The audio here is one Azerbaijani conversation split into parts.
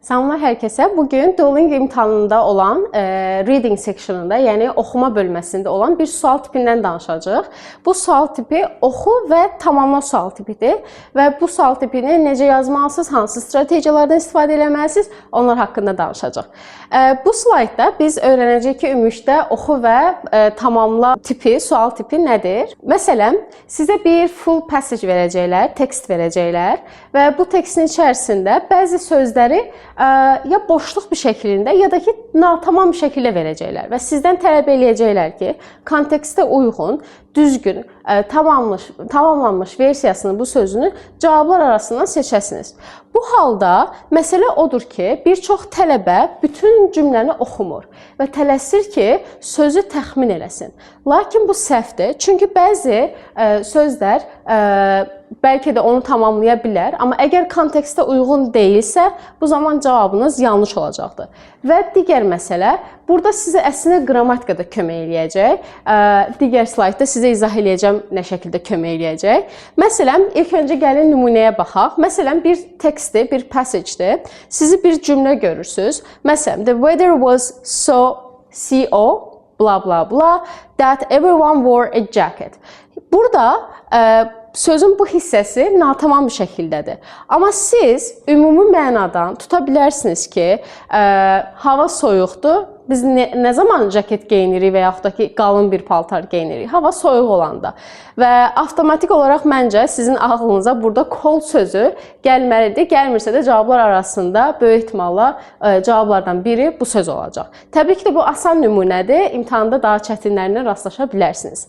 Salamlar hər kəsə. Bugün Duolingo imtahanında olan reading sectionında, yəni oxuma bölməsində olan bir sual tipindən danışacağıq. Bu sual tipi oxu və tamamla sual tipidir və bu sual tipini necə yazmalısınız, hansı strategiyalardan istifadə etməlisiniz, onlar haqqında danışacağıq. Bu slaydda biz öyrənəcəyik ki, ümumilikdə oxu və tamamla tipi, sual tipi nədir? Məsələn, sizə bir full passage verəcəklər, tekst verəcəklər və bu tekstin içərisində bəzi sözləri ya boşluq bir şəklində, ya da ki, natamam bir şəkildə verəcəklər və sizdən tələb eləyəcəklər ki, kontekstə uyğun, düzgün, tamamlanmış versiyasını bu sözünü cavablar arasından seçəsiniz. Bu halda məsələ odur ki, bir çox tələbə bütün cümləni oxumur və tələsir ki, sözü təxmin eləsin. Lakin bu səhvdir. Çünki bəzi sözlər bəlkə də onu tamamlaya bilər, amma əgər kontekstə uyğun deyilsə, bu zaman cavabınız yanlış olacaqdır. Və digər məsələ, burada sizə əslində qrammatika da kömək eləyəcək. Digər slaydda sizə izah eləyəcəm nə şəkildə kömək eləyəcək. Məsələn, ilk öncə gəlin nümunəyə baxaq. Məsələn, bir tekstdir, bir passage-dir. Sizi bir cümlə görürsüz. Məsələn, "The weather was so co bla bla bla that everyone wore a jacket." Burada sözün bu hissəsi natamam bir şəkildədir. Amma siz ümumi mənadan tuta bilərsiniz ki, hava soyuqdur. Biz nə zaman jaket geyinirik və yaxud da ki, qalın bir paltar geyinirik? Hava soyuq olanda. Və avtomatik olaraq məncə sizin ağlınıza burada cold sözü gəlməlidir. Gəlmirsə də cavablar arasında böyük ehtimalla cavablardan biri bu söz olacaq. Təbii ki də bu asan nümunədir. İmtahanda daha çətinlərinə rastlaşa bilərsiniz.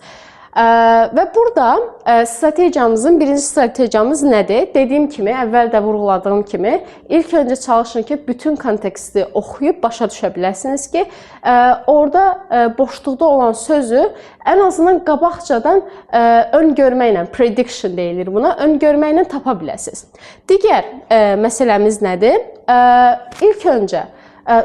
Və burada strategiyamızın birinci strategiyamız nədir? Dediyim kimi, əvvəl də vurğuladığım kimi, ilk öncə çalışın ki, bütün konteksti oxuyub başa düşə biləsiniz ki, orada boşluqda olan sözü ən azından qabaqcadan öngörməklə, prediction deyilir buna, öngörməklə tapa biləsiniz. Digər məsələmiz nədir? İlk öncə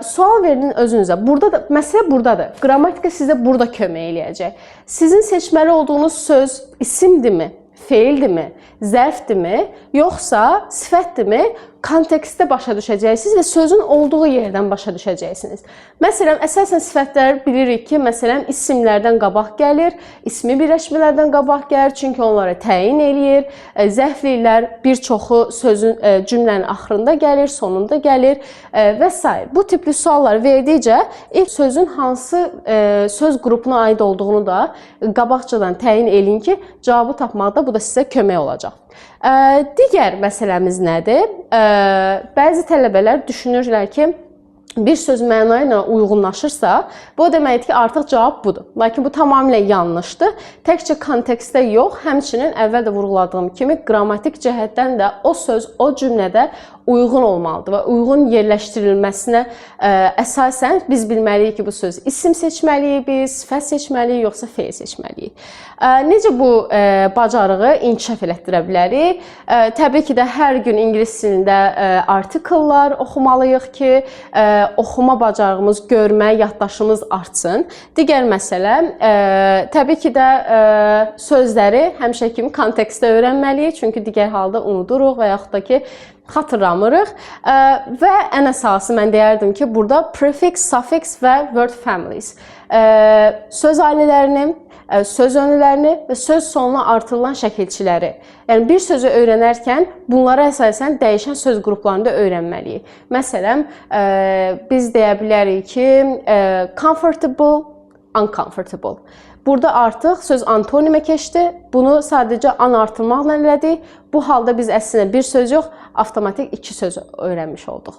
sual verin özünüzə. Burada da məsələ burdadır. Qrammatika sizə burada kömək eləyəcək. Sizin seçməli olduğunuz söz isimdirmi, feildirmi, zərfdirmi, yoxsa sifətdirmi? Kontekstdə başa düşəcəksiniz və sözün olduğu yerdən başa düşəcəksiniz. Məsələn, əsasən sifətlər bilirik ki, məsələn, isimlərdən qabaq gəlir, ismi birləşmələrdən qabaq gəlir, çünki onları təyin eləyir. Zərfliklər bir çoxu sözün cümlənin axırında gəlir, sonunda gəlir və s. Bu tipli suallar verdikcə ilk sözün hansı söz qrupuna aid olduğunu da qabaqcadan təyin eləyin ki, cavabı tapmaqda bu da sizə kömək olacaq. Digər məsələmiz nədir? Bəzi tələbələr düşünürlər ki, bir söz məna ilə uyğunlaşırsa, bu o deməkdir ki, artıq cavab budur. Lakin bu tamamilə yanlışdır. Təkcə kontekstdə yox, həmçinin əvvəl də vurğuladığım kimi qrammatik cəhətdən də o söz o cümlədə uyğun olmalıdır və uyğun yerləşdirilməsinə əsasən biz bilməliyik ki, bu söz isim seçməliyik biz, sifət seçməliyik, yoxsa feil seçməliyik. Necə bu bacarığı inkişaf elətdirə bilərik? Təbii ki də hər gün ingilis dilində artikellar oxumalıyıq ki, oxuma bacarığımız, görmə, yaddaşımız artsın. Digər məsələ, təbii ki də sözləri həmişə kimi kontekstdə öyrənməliyik, çünki digər halda unuduruq və yaxud da ki, xatırlamırıq. Və ən əsası mən deyərdim ki, burada prefix, suffix və word families. Söz ailələrini, söz önlərini və söz sonuna artırılan şəkilçiləri. Yəni bir sözü öyrənərkən bunlara əsasən dəyişən söz qruplarını da öyrənməliyik. Məsələn, biz deyə bilərik ki, comfortable, uncomfortable. Burada artıq söz antonimə keçdi. Bunu sadəcə un artırmaqla elədik. Bu halda biz əslində bir söz yox, avtomatik iki söz öyrənmiş olduq.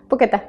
Bu qədər.